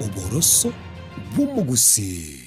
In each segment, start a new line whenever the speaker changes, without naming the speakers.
Oboroso bw'omogusii.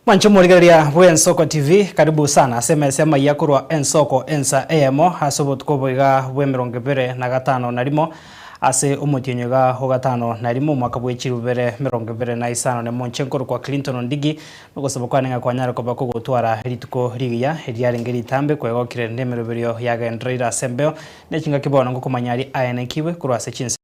Mwanche omorigereria bw'Ensoko TV, karibu sana ase emesa y'amaiya korwa Ensoko ensa eyemo ase obotuko oboiga bw'emerongo ebere na gatano na rimo Ase omotienyi iga o gatano na rimo omwaka bwe chilifu bibere emerongo ebere na isano nemo inche nkorokwa Clinton Ondigi, nogosaba kwane ng'a kwanyare koba kogotwara rituko rigiya eriarenge ritambe kwegokire nemeroberio yagendereire ase embeo ne chingaki bono ngokomanya aria aenekigwe korwa ase chinse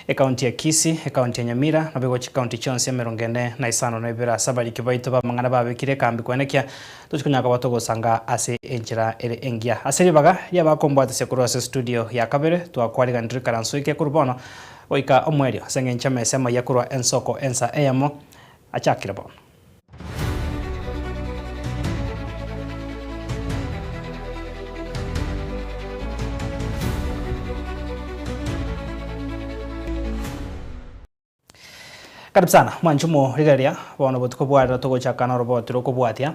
Ekaunti ya Kisii, ekaunti ya Nyamira, naboigo chikaunti chionsi emerongo ene na isano na ibere ase abariki baito b'amang'ana babekire ekambi koenekia tochi konyara koba togosanga ase enchera ere engiya. Ase ribaga ri'abakombwatesia korwa ase studio ya kabere twakwariganirie ikaranso eke korwa bono goika omoerio ase engencho amesa amayia korwa ensoko ensa eyemo achakire bono. Karibu sana mwanche omorigereria bono botuko bwa rero togochaka noroboti rokobwatia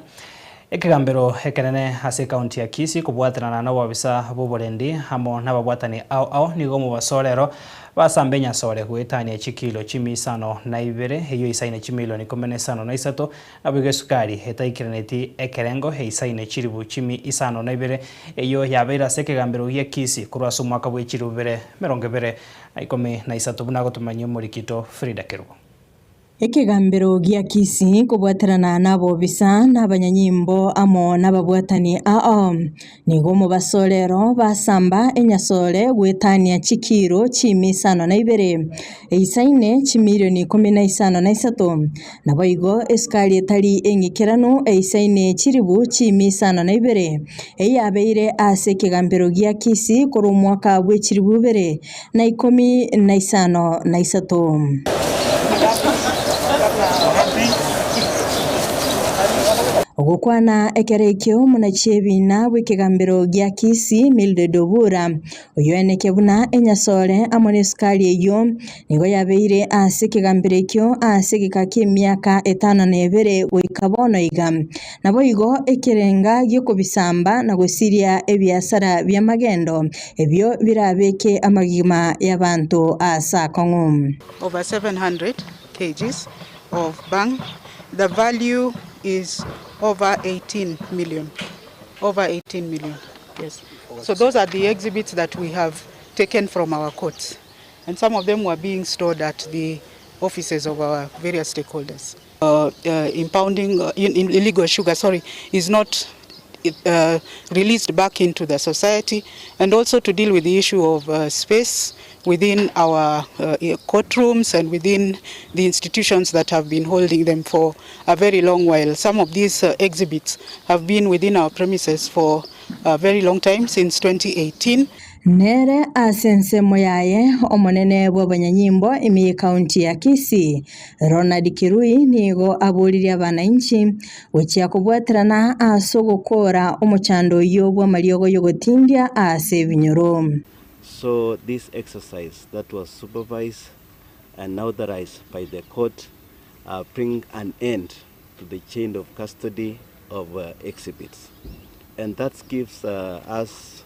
ekegambero ekenene ase ekaunti ya Kisii kobwatanana nobobisa bw'oborendi amo nababwatani ao ao nigo omobaso rero Basambe enyasore goetania chikilo chimia isano na ibere, eyio eisaine chimilioni ikomi na isano na isato, naboigo esukari etaikiraneti ekerengo eisaine chilifu chimia isano na ibere, eyio yabeire ase ekegambero gia Kisii korwa ase omwaka bwe chilifu bibere emerongo ebere na ikomi na isato, buna agotomanyia omorikito Frida Kerubo.
Ekegambero gia Kisii kobwaterana nabobisa na abanyanyimbo amo nababwatani ao. Nigo omobaso rero basamba enyasore goetania chikiro chiimi isano na ibere, eisaine chimilioni ikomi na isano na isato. Naboigo esukari etari eng'ikeranu eisaine chilifu chiimi isano na ibere, eyabeire ase ekegambero gia Kisii korwa omwaka bwe chilifu ibere na ikomi na isano na isato. Ogokwana ekero ekio omonachi ebiina bw'ekegambero gia Kisii, Mildred Obura, oyoeneke buna enyasore amo nesukari eyio nigo yabeire ase ekegambero ekio ase egeka ki'emiaka etano na ebere goika bono iga. Naboigo ekerenga gi'okobisamba na gosiria ebiasara bi'amagendo, ebio birabeke amagima y'abanto aase akong'u.
Over 700 kgs of bhang, the value is over 18 million, over 18 million, yes. So those are the exhibits that we have taken from our courts and some of them were being stored at the offices of our various stakeholders. Impounding illegal sugar sorry is not released back into the society and also to deal with the issue of space within our courtrooms and within the institutions that have been holding them for a very long while. Some of these exhibits have been within our premises for a very long time since 2018.
Nere ase ensemo yaye omonene bw'abanyanyimbo ime y'Ekaunti ya Kisii, Ronald Kirui nigo aboririe abanainchi gochia kobwaterana ase ogokoora omochando oyio bw'amariogo y'ogotindia ase ebinyoro.
So this exercise that was supervised and authorized by the court bring an end to the chain of custody of exhibits and that gives us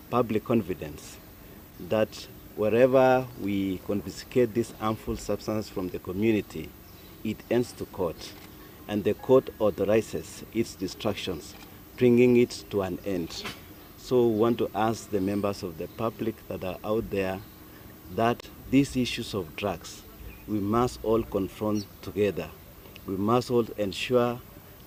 public confidence that wherever we confiscate this harmful substance from the community, it ends to court and the court authorizes its destructions, bringing it to an end. So we want to ask the members of the public that are out there that these issues of drugs we must all confront together. We must all ensure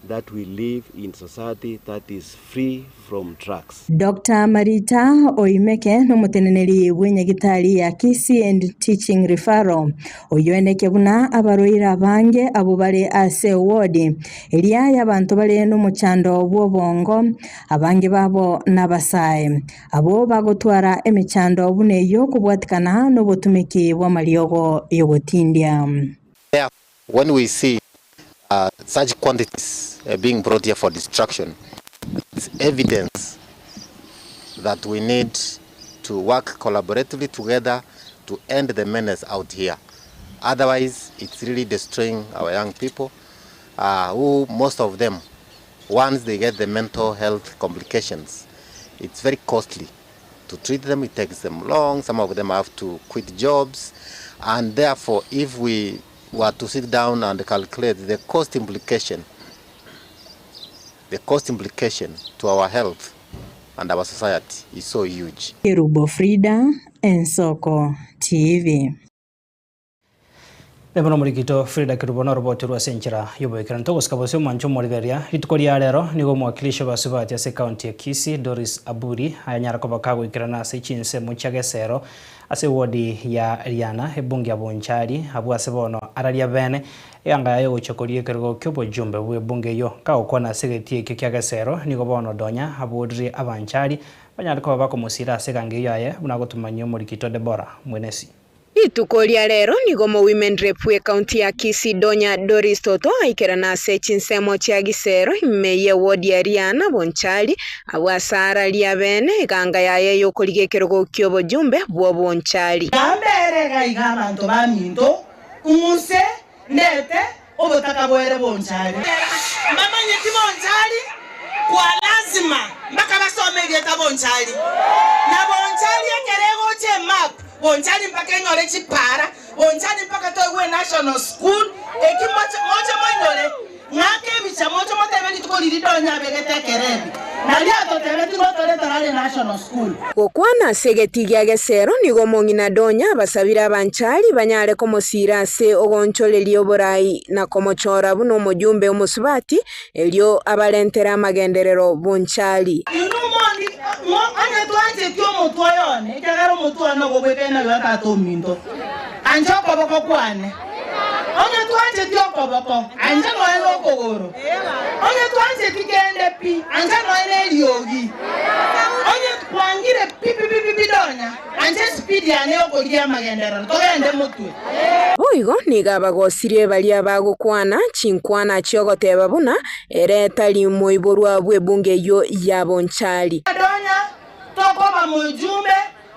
that we live in society that is free from drugs.
Doctor Marita Oimeke nomoteneneri bw'enyagitari ya Kisii and Teaching Referral, oyio eneke buna abarwaire abange abwo bare ase ewodi eria y'abanto bare nomochando bw'obongo, abange babo nabasae, abwo bagotwara emechando buna eyio kobwatikana nobotumeki bw'amariogo y'ogotindia.
Therefore, when we see such quantities being brought here for destruction, it's evidence that we need to work collaboratively together to end the menace out here. Otherwise, it's really destroying our young people, who most of them, once they get the mental health complications, it's very costly to treat them. It takes them long. Some of them have to quit jobs. And therefore, if we were to sit down and calculate the cost implication, the cost implication to our health and our society is so huge.
Kerubo Frida, Ensoko TV.
Nabo nomorikito Frida Kerubo noroboti rwa ase enchera y'oboikeranu. Togosika bosio omwancho omorigereria, rituko ria rero nigo omwakilishi obasubati ase ecounty ya Kisii Doris Aburi ayanyara koba kagoikerana ase chinsemo chia Gesero ase ewodi ya Riana ebunge ya Bonchari abwo ase bono araria bene Eanga yaye gochia koria ekerogo ki'obojumbe bw'ebunge eyio. Kagokwana ase egetii ekio kia Gesero, nigo bono Donya aborire abanchari banyare koba bakomosiira ase eganga eyio aye buna agotumanyia omorikito Debora Mwenesi.
Rituko ria rero nigo omowomen rep bw'ecounty ya Kisii Donya Doris Toto aikerana ase chinsemo chia Gisero ime y'eward ya Riana Bonchari abwo ase araria bene eganga yaye y'okorigia ekerogo ki'obojumbe bw'obonchari.
Gambere iga iga abanto baminto, ng'use Ndete obotaka bwere bonchari. Mbamanyeti bonchari kwa lazima mpaka basome erieta bonchari. Na bonchari ekero egocha emap, bonchari mpaka enyore chipara, bonchari mpaka toigwe enational school, eki moche moche moinyore. Ng'ake ebicha moche motebe rituko riria Donya abegete ekerebi, nario atotebeti ngotoretera are National School.
Gokwana ase egetii gia Gesero nigo omong'ina Donya abasabire abanchari banyare komosiira ase ogoonchoreria oborai na komochora buna omojumbe omosubati, erio abarentere amagenderero bonchari.
Inwe mondi ng'o onye twancheti omotwe oyo one, ekiagera omotwe one ogobwekaine noyo tata ominto, ancha okoboko kwane. Onye twancheti okoboko, ancha nonya nokogoro. Onye twancheti kende pi, ancha nonya neriogi. Onye kwangire pi pi pi pi pi donya, ancha esipidi yane yokorigia amagenderero, togende motwe.
Boigo nigo abagosirie baria bagokwana chinkwana chi'ogoteba buna ere tari moiborwa bw'ebunge eyio ya Bonchari.
Donya tokoba mojumbe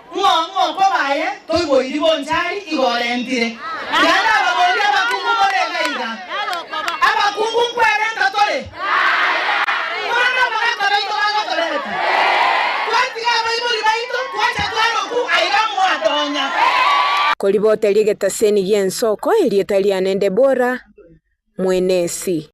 Ng'o ng'o koba aye toiboiri bonchari igo orentire? Naende ababoria abakungu more iga iga, Abakungu nkwerenta tore? Korende abagaaka baito bagotoreta, twatiga abaibori baito, twacha twaroku aiga mwadonya.
Koriboteria egetaseni gi'ensoko, erieta riane Debora, Mwenesi.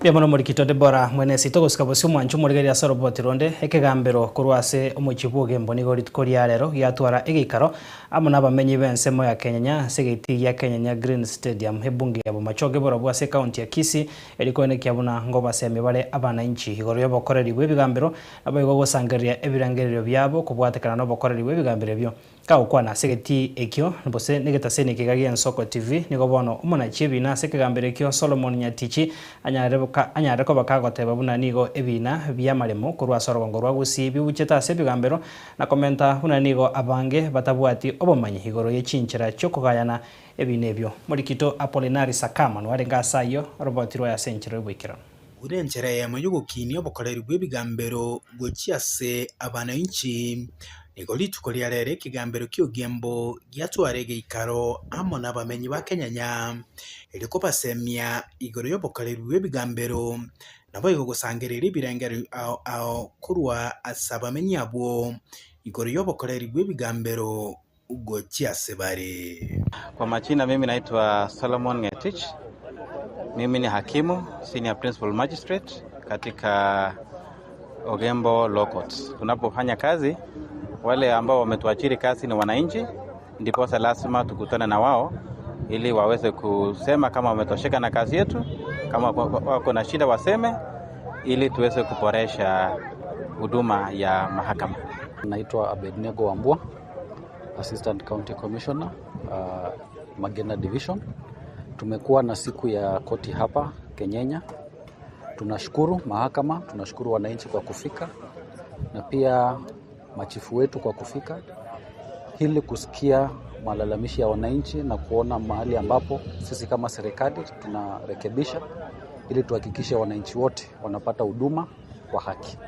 Mbuya mono Morikito Debora Mwenesi togosika bosio omwancho omorigereria ase oroboti ronde ekegambero korwa ase omochie bw'Ogembo nigo rituko ria rero giatwara egeikaro amo nabamenyi b'ensemo ya Kenyenya ase egetii gia Kenyenya Green Stadium ebunge ya Bomachoge borobwo ase ekaunti ya Kisii eri koenekia buna ngobasemia bare abanainchi igoro y'obokoreri bw'ebigambero naboigo gosangereria ebirengererio biabo kobwatekana nobokoreri bw'ebigambero ebio Kagokwana ase egetii ekio, gose negetaseni ekega gi'Ensoko TV, nigo bono omonachi ebiina ase ekegambero ekio Solomon Nyatichi anyarire koba kagoteba buna nigo ebiina bi'amaremo korwa ase orogongo rwa Gusii bibuchete ase ebigambero na komenta buna nigo abange batabwati obomanyi igoro ye chinchera chi'okogayana ebiina ebio. Morikito Apolinari Sakama nwarenge ase ayio oroboti rwaye ase enchera y'oboikeranu.
Buna enchera eyemo y'ogokinia obokoreri bw'ebigambero gochia ase abanainchi, nigo rituko ria rero ekegambero ki'Ogembo giatwara egeikaro amo nabamenyi ba Kenyanya, erio kobasemia igoro y'obokoreri bw'ebigambero, naboigo gosangereria ebirengererio ao ao korwa ase abamenyi abwo igoro y'obokoreri bw'ebigambero gochia ase bare.
Kwa majina mimi naitwa Solomon Ngetich. Mimi ni hakimu senior principal magistrate katika Ogembo Law Courts. Tunapofanya kazi, wale ambao wametuajiri kazi ni wananchi, Ndiposa lazima tukutane na wao ili waweze kusema kama wametosheka na kazi yetu, kama wako na shida waseme, ili tuweze kuboresha huduma ya mahakama.
Naitwa Abednego Wambua, Assistant County Commissioner, Magena Division. Tumekuwa na siku ya koti hapa Kenyenya. Tunashukuru mahakama, tunashukuru wananchi kwa kufika na pia machifu wetu kwa kufika ili kusikia malalamishi ya wananchi na kuona mahali ambapo sisi kama serikali tunarekebisha ili tuhakikishe wananchi wote wanapata huduma kwa haki.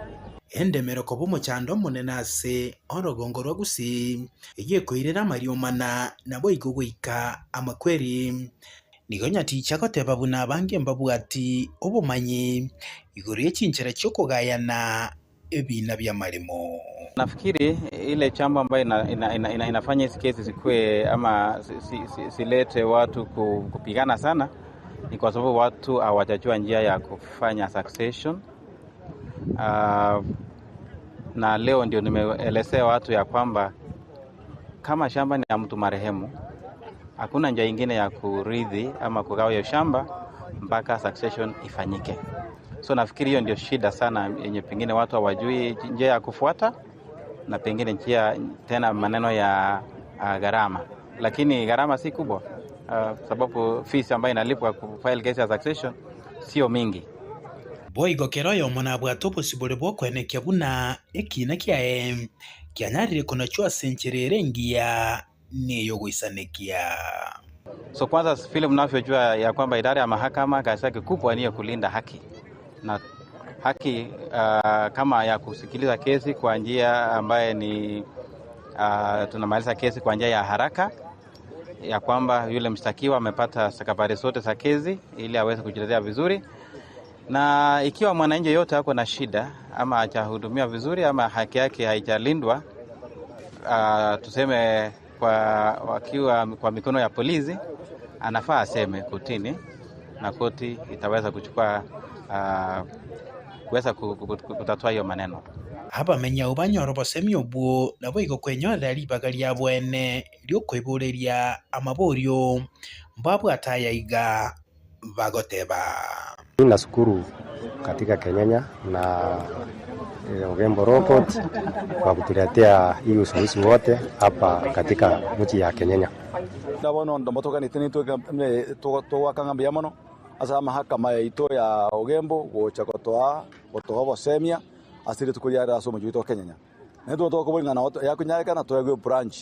Endemero koba omochando omonene ase orogongo rwa Gusii, eyio ekoirera amariomana naboigo goika amakweri. Nigo Nyatichi agoteba buna abange mbabwati obomanyi igoro ye chinchera chi'okogayana ebina bi'amaremo.
Nafikiri ile chambo ambayo ina, ina, ina, ina, inafanya hizi kesi zikuwe ama silete watu kupigana sana ni kwa sababu watu hawajajua njia ya kufanya succession. Na leo ndio nimeelezea watu ya kwamba kama shamba ni ya mtu marehemu, hakuna njia ingine ya kurithi ama kugawa hiyo shamba mpaka succession ifanyike. So nafikiri hiyo ndio shida sana yenye pengine watu hawajui njia ya kufuata, na pengine njia tena maneno ya gharama, lakini gharama si kubwa sababu fees ambayo inalipwa kufile case ya succession sio mingi.
Boigo kera oyomo nabwate obosibore bw'okoenekia buna ekina kiaye kianyarire konachwa ase enchera ere engiya neyogoisanekia.
So kwanza vile mnavyojua ya kwamba idara ya mahakama kazi yake kubwa ni ya kulinda haki na haki kama ya kusikiliza kesi kwa njia ambaye ni tunamaliza kesi kwa njia ya haraka, ya kwamba yule mshtakiwa amepata stakabadhi zote za kesi ili aweze kujitetea vizuri, na ikiwa mwananchi yote ako na shida ama hajahudumiwa vizuri ama haki yake haijalindwa, tuseme kwa wakiwa kwa mikono ya polisi, anafaa aseme kotini na koti itaweza kuchukua kuweza kutatua hiyo maneno.
Abamenyi abo banyora obosemi obwo naboigo kwenyorera ribaga ria bwene riokoiboreria amaborio mbabwate aya iga bagoteba.
Mimi nashukuru katika Kenyenya na Ogembo Law Court kwa kutuletea hii usuluhishi wote hapa katika mji ya Kenyenya.
Ndabono ndo motokanite nitwegwaka ng'ambi ya mono ase amahakama yaito ya Ogembo gocha gotoa gotoa obosemia ase rituko riare ase omochi oito o Kenyenya. Naintwe tokoboring'ana yakonyarekana toegwe branch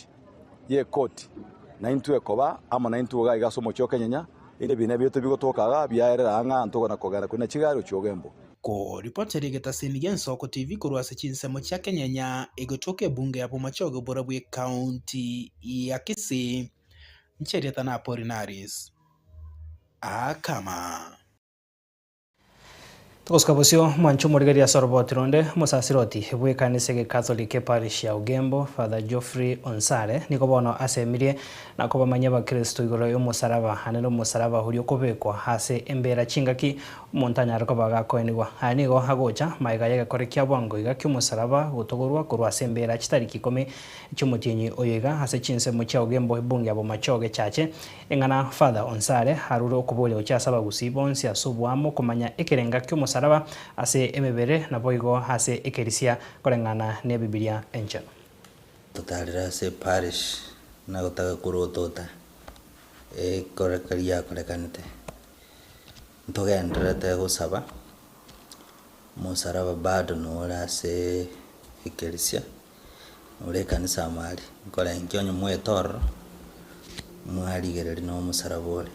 ya ekoti naintwe ekoba amo naintwe iga iga ase omochi o Kenyenya ere ebina bieto bigotoka iga biaerera ng'a ntogona kogenda korina chigari gochia Ogembo.
Koripoteri egetaseni gia Ensoko TV korwa ase chinsemo chia Kenyenya egotoka ebunge ya Bomachoge borabwo ekaunti ya Kisii, inche erieta na Apolinaris Akama.
Togosika bosio mwancho omorigereria ase oroboti ronde omosasiroti bw'ekanisa ege Catholic eparish ya Ogembo Father Geoffrey Onsare nigo bono asemirie na kobamanyia abakristo igoro ya omosaraba ande na omosaraba oria okobekwa ase embera chingaki omonto anyare koba gakoenigwa. Aya nigo agocha maega ya egekore kia bwango iga kia omosaraba gotogorwa korwa ase embera chitariki ikomi chiomotienyi oyo iga ase chinsemo chia Ogembo ebunge ya Bomachoge chache eng'ana Father Onsare arure okoboria gochia ase abagusii bonsi ase oboamo komanya ekerenga kia omosaraba ase emebere naboigo ase ekerisia koreng'ana na ebibilia enchenu.
Totarire ase eparish nagotaka korotota ekoreka riakorekanete ntogendererete gosaba omosaraba bado nore ase ekerisia ore ekanisa amo aria nkorenki onye mwaete ororo mwarigereria na omosaraba ore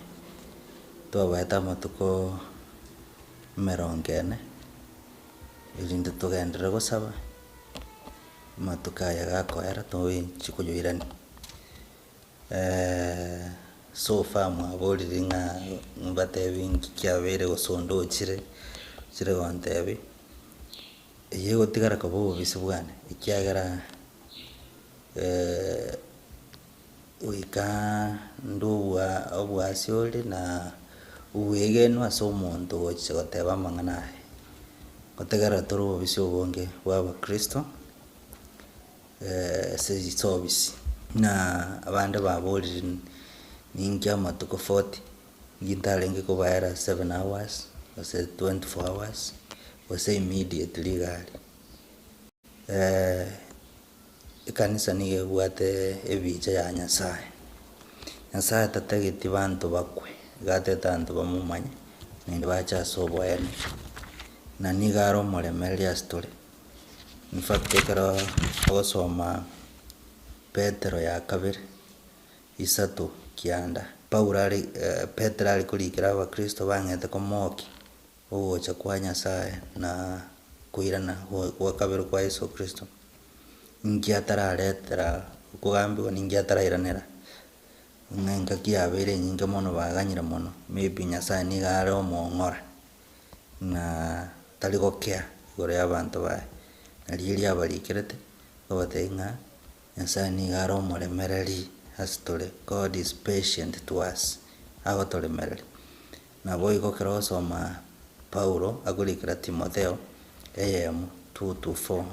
twabaete amatuko emerongo ene erinde togenderere gosaba amatuko aya gakoera toenchi koyoirania so far mwaborire ng'a mbatebi nki kiabeire gose onde ochire ochire gontebi eye egotigara koba obobisi bwane ekiagera goika nde obwa obwasi ore na obwegenwa ase omonto gocha goteba amang'ana aye gotegerera tore obobisi obonge bwa abakristo ase chisobisi. Na abande baborire ninki amatuko 40, inki ntarenge kobaera 7 hours, gose 24 hours, gose immediately iga aria. Ekanisa nigo ebwate ebicha ya Nyasaye. Nyasaye tatageti banto bakwe, iga atagete abanto bamomanye, naende bache ase oboene. Na nigo are omoremereria ase tore. In fact ekero ogosoma Petero ya kabere, isato kianda, Paulo are Petero are korikera abakristo bang'ete komokia. Ogocha kwa Nyasae na koirana gwa kabere kwa Yeso Kristo, inki atararetera okogambigwa, ninki atarairanera, ng'a engaki yabeire enyinge mono baganyire mono, maybe Nyasae nigo are omong'ora, ng'a tari gokea igoro y'abanto baye. Nario erio abarikerete, okobatebia ng'a Nyasae nigo are omoremereri ase tore, God is patient to us, agotoremereria. Naboigo ekero ogosoma Paulo akorikera Timotheo, eyemo, 2-4.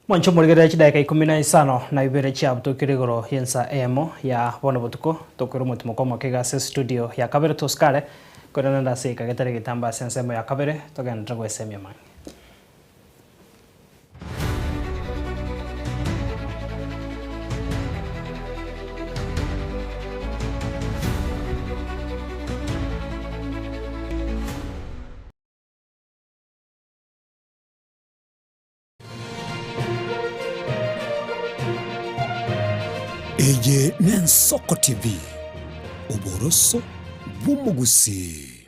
Mwanche omorigereria chidaeka ikomi na isano na ibere chiabutokire igoro y'ensa eyemo ya bono botuko, tokoira omotimoko omoke iga ase estudio ya kabere tosikare, korende naende ase egeka getari getambe ase ensemo ya kabere togenderere goesemia mang'e.
Eye n'Ensoko TV, oboroso bw'omogusii.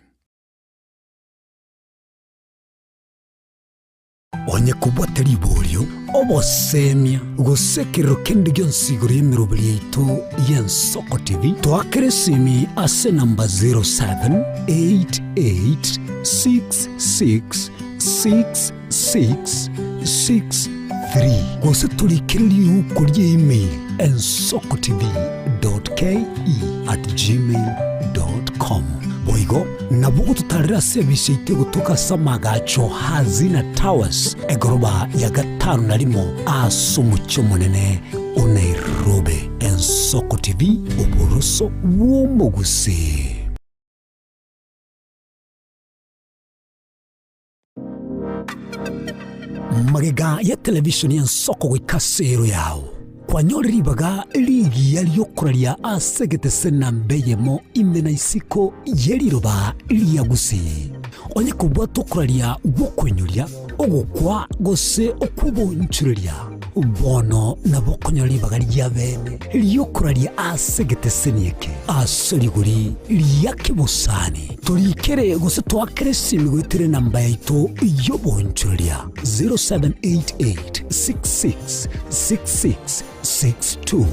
Onye kobwate riborio, obosemia, gose ekerero kende gionsi igoro y'emeroberi yaito y'Ensoko TV, toakere esimi ase enamba 0788666663 gose torikere riuko rie email ensokotv.ke@gmail.com. Boigo Nabo gototarera ase ebise yaito egotoka ase amagacho Hazina Towers, egoroba ya gatano na rimo ase omochie omonene o Nairobi. Ensoko TV, oboroso bw'omogusii. Magega ya televisheni y'ensoko goika ase ero yao, kwanyore ribaga rigiya ri'okoraria ase egetese namba eyemo ime na isiko ye riroba ria Gusii. Onye kobwate okoraria gw'okoinyoria, ogokwa gose okw'obonchoreria, Bono nabo okonyora ribaga ri'abeene ri'okoraria ase egeteseni eke ase rigori ria kebosani. Torikere gose toakere esimi goetera enamba yaito y'obonchoreria 0788 66 66 62.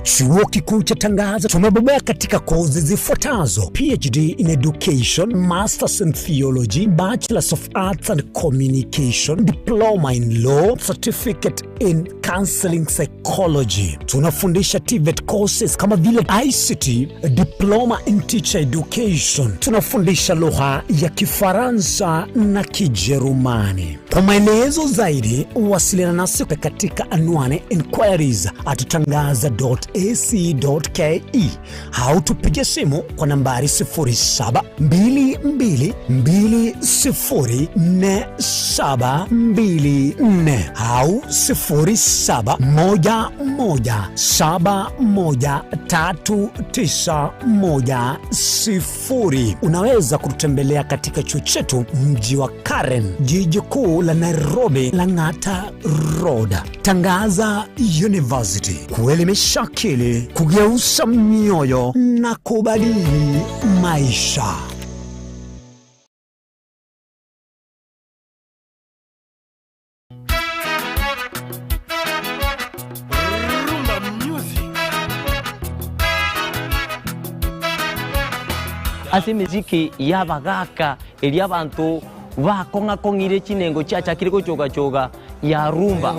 Chuo Kikuu cha Tangaza tumebobea katika kozi zifuatazo: PhD in Education, Masters in Theology, Bachelors of Arts and Communication, Diploma in Law, Certificate in Counseling Psychology. Tunafundisha TVET courses kama vile ICT, Diploma in Teacher Education. Tunafundisha lugha ya Kifaransa na Kijerumani. Kwa maelezo zaidi wasiliana nasi katika anwani inquiries at tangaza.ac.ke au tupige simu kwa nambari 0722204724 au 0711713910. Unaweza kututembelea katika chuo chetu mji wa Karen, jiji kuu la Nairobi, Lang'ata Road. Tangaza University, kuelimisha akili, kugeuza mioyo na kubadili maisha.
Rumba music.
Ase emesike y'abagaaka eria abanto bakong'a-kong'ire chinengo chiachakire gochoga-choga ya rumba.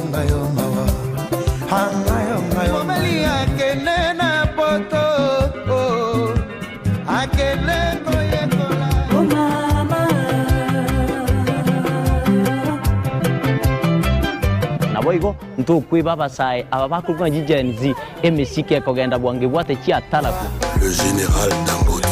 Naboigo ntokweba abasae aba bakorokwa ng'a chiGen Z, emesike ekogenda bwango ebwate chiataraku.
Le general Dangote.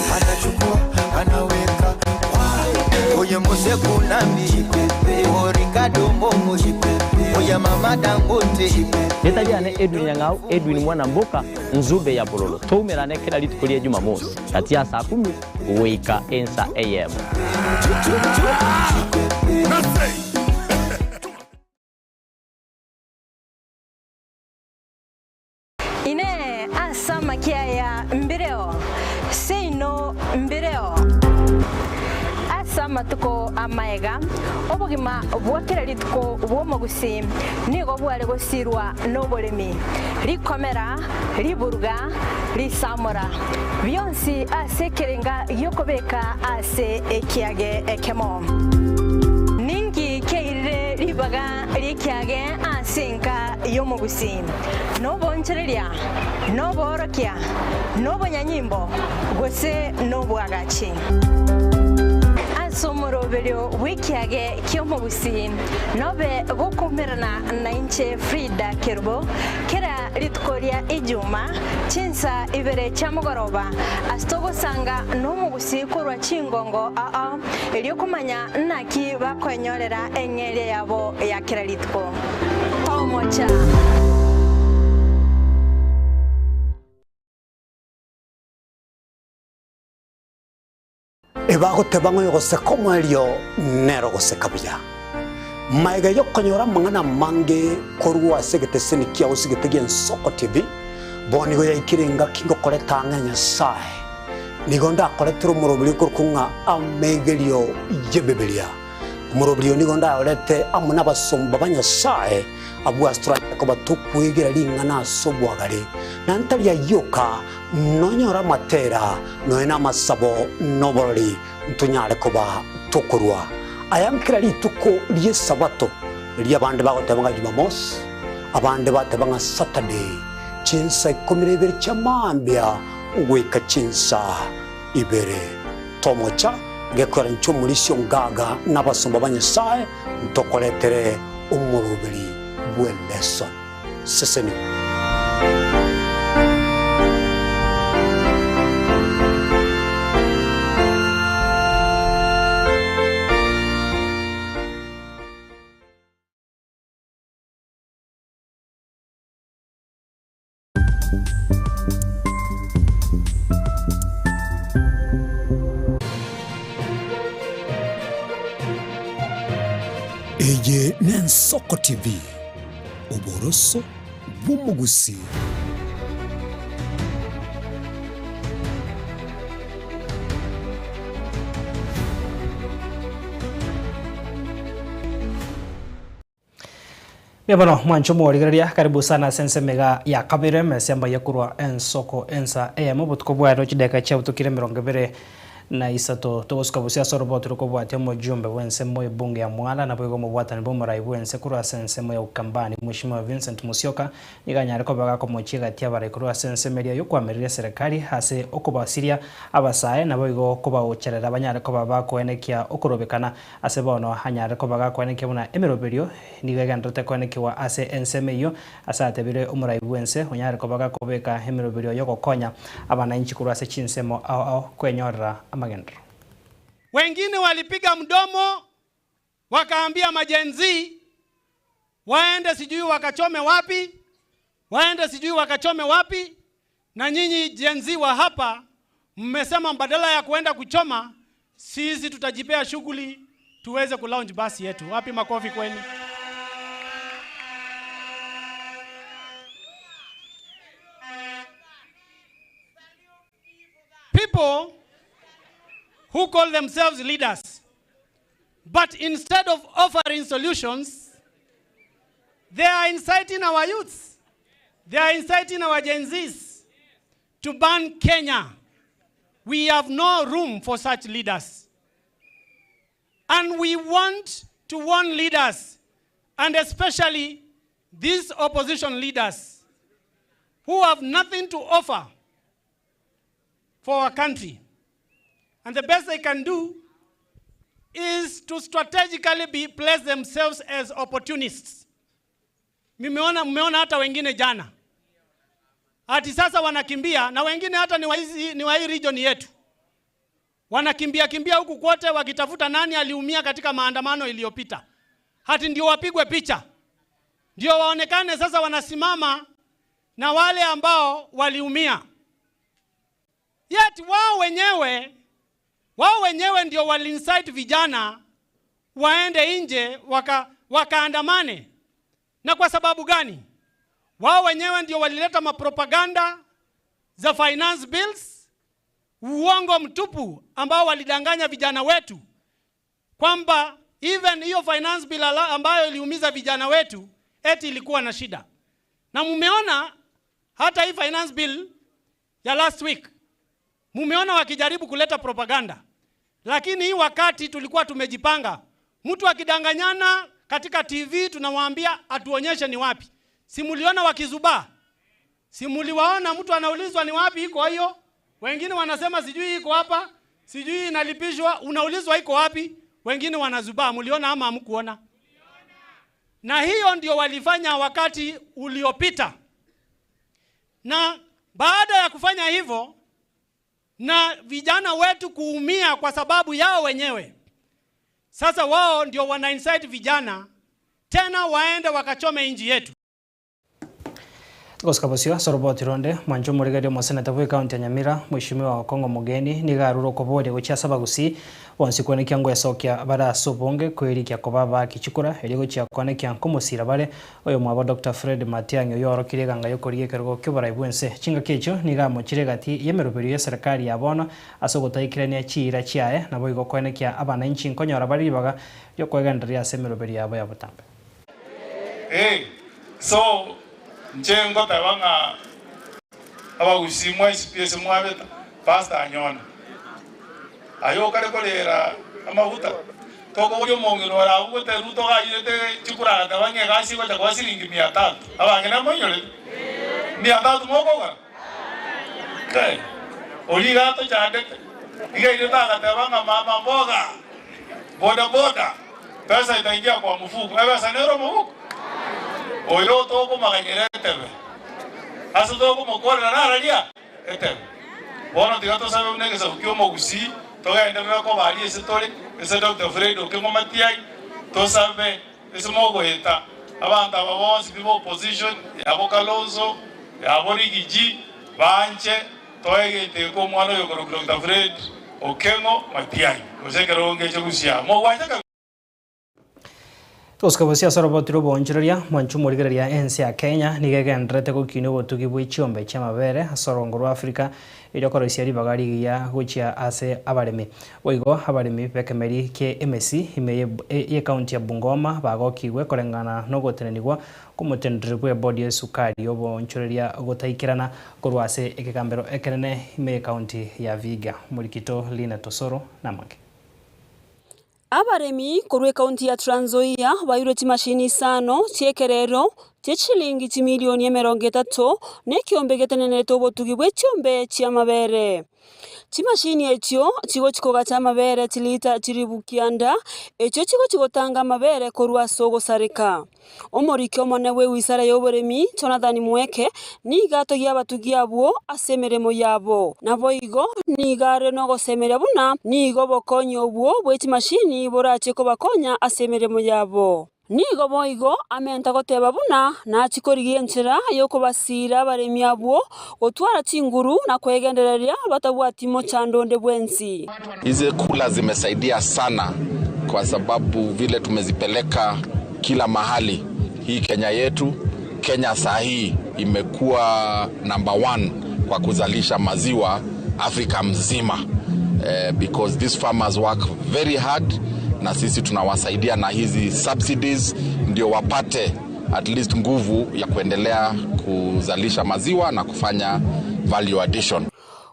Rieta riane Edwin Nyang'au, Edwin mwana mboka, Nzube ya bololo. Toumerane kera rituko ria Jumamosi, gati ya saa kumi goika ensa eyemo.
Inee! Ase amakia aya mbireo? Seino mbireo. Ase amatuko amaega, obogima bwa kera rituko bw'omogusii nigo bware gosirwa noboremi, rikomera, riburuga, risamora, bionsi ase ekerenga gi'okobeka ase ekiage ekemo. Ninki kiairire ribaga ri'ekiage ase enka y'omogusii? Nobonchereria, noboorokia, nobonyanyimbo, gose nobwagachi? Ase omoroberio bw'ekiage ki'omogusii nobe gokoumerana nainche Frida Kerubo kera rituko ria Ijuma chinsa ibere chia mogoroba ase togosanga nomogusii korwa chingongo ao erio komanya naki bakoenyorera eng'eria yabo ya kera rituko. Tomocha.
Ebagoteba ng'a oyogoseka omoerio nere ogoseka buya. Magega y'okonyora amang'ana amange korwa ase egeteseni kiao ase egete gi'Ensoko TV, bono nigo yaikire engaki ngokoreta ang'e Nyasae. Nigo ndakoretere omoroberi okorokwa ng'a Amegerio y'Ebibilia. Omoroberi oyo nigo ndayorete amo nabasomba ba Nyasae, abwo ase toranyare koba tokwegera ring'ana ase obwagare, na ntari ayio oka, nonyore amatera, nonya namasabo, na oborori, ntonyare koba tokorua aya nkera rituko ri'Esabato, erio abande bagoteba ng'a Jumamosi, abande bateba ng'a Saturday, chinsa ikomi na ibere chia mambia goika chinsa ibere. Tomocha gekora inche omorisia ongaga na abasomba ba Nyasae ntokoretere omoroberi bw'eleson. Sesenigwa. Eye n'Ensoko TV, oboroso bw'omogusii.
Mbuya bono mwanche omorigereria, karibu sana ase ensemo iga ya kabere, emesa embaye korwa ensoko ensa eyemo obotuko bwa rero chidakika chiabutukire emerongo ebere na isato. Togosuka bosio ase oroboti rokobwatia omojumbe bw'ensemo ebunge ya Mwala naboigo omobwatani bw'omorai bw'ense korwa ase ensemo ya Ukambani Mweshimiwa Vincent Musyoka Nigo anyare koba gakomochia egati y'abarai korwa ase ensemo eria y'okoamereria eserekari ase okobasiria abasae, naboigo kobaocherera banyare koba bakoenekia okorobekana. Ase bono anyare koba gakoenekia buna emeroberio nigo egendererete koenekigwa ase ensemo eyio, ase atebire omorai bw'ense onyare koba gakobeka emeroberio y'ogokonya abanainchi korwa ase chinsemo ao ao kwenyorera amagenderero.
Wengine walipiga mdomo wakaambia maGen Z waende sijui wakachome wapi, waende sijui wakachome wapi. Na nyinyi Gen Z wa hapa mmesema badala ya kuenda kuchoma, sisi tutajipea shughuli tuweze kulaunch basi yetu. Wapi makofi kwenu? People who call themselves leaders, but instead of offering solutions, they are inciting our youths. They are inciting our Gen Zs to ban Kenya. We have no room for such leaders. And we want to warn leaders, and especially these opposition leaders who have nothing to offer for our country. And the best they can do is to strategically be, place themselves as opportunists. Mmeona, mmeona hata wengine jana ati sasa wanakimbia, na wengine hata ni wa hizi- ni wa hii region yetu wanakimbia kimbia huku kwote wakitafuta nani aliumia katika maandamano iliyopita, hati ndio wapigwe picha, ndio waonekane sasa wanasimama na wale ambao waliumia. Yet wao wenyewe wao wenyewe ndio wali-incite vijana waende nje waka, wakaandamane. Na kwa sababu gani? Wao wenyewe ndio walileta mapropaganda za finance bills, uongo mtupu ambao walidanganya vijana wetu kwamba even hiyo finance bill ala- ambayo iliumiza vijana wetu eti ilikuwa na shida. Na mumeona hata hii finance bill ya last week mumeona wakijaribu kuleta propaganda, lakini hii wakati tulikuwa tumejipanga. Mtu akidanganyana katika TV tunawaambia atuonyeshe ni wapi. Si muliona wakizubaa? Si muliwaona mtu anaulizwa ni wapi iko hiyo? Wengine wanasema sijui iko hapa, sijui inalipishwa, unaulizwa iko wapi? Wengine wanazubaa. Muliona ama hamkuona? Na hiyo ndio walifanya wakati uliopita, na baada ya kufanya hivyo na vijana wetu kuumia kwa sababu yao wenyewe, sasa wao ndio wana incite vijana tena waende wakachome nchi yetu.
Gosika bosio soroboti ronde mwancho omorigereria omoseneta bwa ekaunti ya Nyamira mweshimiwa Okong'o Mogeni nigo arure okoboria gochia ase abagusii bonsi kwenekia ngoesokia bare ase obonge koerikia koba abaaki chikura erio gochia koenekia nkomosira bare oyomwabo Dr. Fred Matiang'i oyo oorokirie eganga ya okorigia ekerogo kia oborai bwa ense. Chingaki echio nigo amochire egati ya emeroberio ya eserekari ya bono ase ogotaikirania chiira chiaye nabo igo koenekia abananchi nkonyora bare ribaga ria okoegendereria ase emeroberio yabo ya botambe.
Eh, so inche ngoteba ng'a abagusii mwensi pi ase mwabeta, pastor anyone. Aye okare korera amaguta, tokoboria omong'ina ore abwo gote Ruto gayirete chikura agateba ng'a egasi egocha koba siringi mia tatu. Abang'ina moinyorete? Mia tatu mokogora? Kai, oria iga atochandete, iga airete agateba ng'a mama mboga, boda boda, pesa itaingia kwa mfuko, ebesa nere omobuko? Oyo tokomaganyera etebe, ase tokomokorera nararia etebe. Bono tiga tosabe buna egesaku kia omogusii, togenderere koba aria ase tore, ase Doctor Fred Okengo Matiang'i, tosabe ase mogoeta abanto aba bonsi pi ba opposition, yabo Kalonzo, yabo Riggy G, banche toegete eke omwana oyo okorokwa Doctor Fred Okengo Matiang'i, gose ekerogo ngeche gusii aa. Mogwancha kabisa.
Togosika bosie ase oroboti rw'oboonchoreria, mwanche omorigereria ense ya Kenya nigo egendererete gokinia obotugi bwe chiombe chi'amabere ase orongo rwa Africa erio koroisia ribaga rigiya gochia ase abaremi. Boigo abaremi b'ekemeri kie emesi ime y'ecounty ya Bungoma bagokigwe koreng'ana nogotenenigwa kw'omoteneneri bw'ebodi y'esukari y'oboonchoreria gotaikerana korwa ase ekegambero ekenene ime y'ecounty ya Vihiga. Omorikito Linet Osoro namange.
Abaremi korwa ekaunti ya Trans Nzoia bairwe chimashini isano chi'ekerero chie chishilingi chimilioni emerongo etato na ekiombe getenenerete obotugi bwe chiombe chi'amabere. Chimashini echio chigochi kogacha amabere chilita chilifu kianda, echio chigochi gotanga amabere korwa ase ogosareka. Omoriki omonene bw'ewisara y'oboremi, Jonathan Mueke, nigo atogia abatugi abwo ase emeremo yabo. Naboigo nigo are nogosemeria buna nigo obokonyi obwo bwe chimashini borache kobakonya ase emeremo yabo. Nigo boigo amenta goteba buna nachie korigia enchera y'okobasiira abaremi abwo gotwara chinguru na kwegendereria batabwati mochando onde bwensi.
Hizi kula zimesaidia sana kwa sababu vile tumezipeleka kila mahali hii Kenya yetu. Kenya saa hii imekuwa number one kwa kuzalisha maziwa Afrika mzima eh, because these farmers work very hard na sisi tunawasaidia na hizi subsidies ndio wapate at least nguvu ya kuendelea kuzalisha maziwa na kufanya value addition.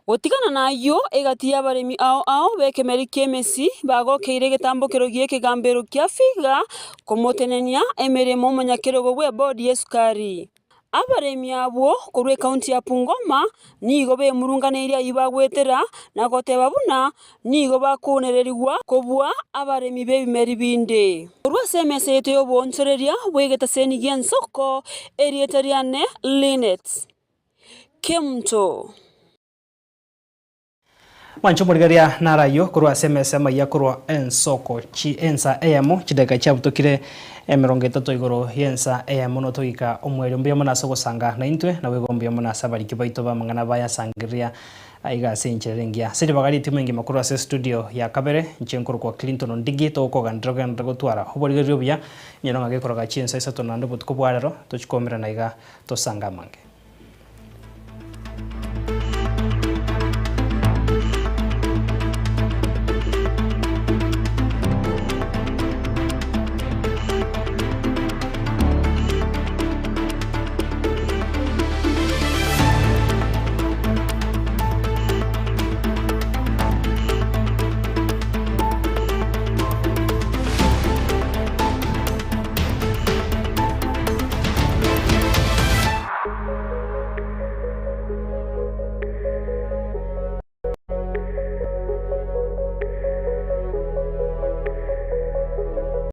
Gotigana nayio, egati y'abaremi ao ao b'ekemeri ki'emesi bagokeire egetambokero gi'ekegambero kia Vihiga komotenenia emeremo omonyakerogo bw'ebodi y'esukari. Abaremi abwo korwa ekaunti ya Bungoma nigo bemurunganeirie ayio bagwetera na goteba buna nigo bakounererigwa kobua abaremi b'ebimeri binde. Korwa ase emesa yaito y'oboonchoreria bw'egetaseni gi'ensoko, erieta riane Linet Kemunto.
Mwanche omorigereria naro ayio korwa ase emesa amayia korwa ensoko chi ensa eyemo chidakika chiabutokire 30 igoro y'ensa eyemo notoika omwerio mbuya mono ase ogosanga naintwe naboigo mbuya mono ase abariki baito b'amang'ana bayasangereria aiga ase enchera ere engiya. Ase ribaga ritimo engima korwa ase estudio ya kabere inche nkorokwa Clinton Ondigi togokoganera ogenderere gotwara oborigereria obuya inyora ng'a gekoroga chinsa isato naende obotuko bwa rero tochikomerana iga tosange amange.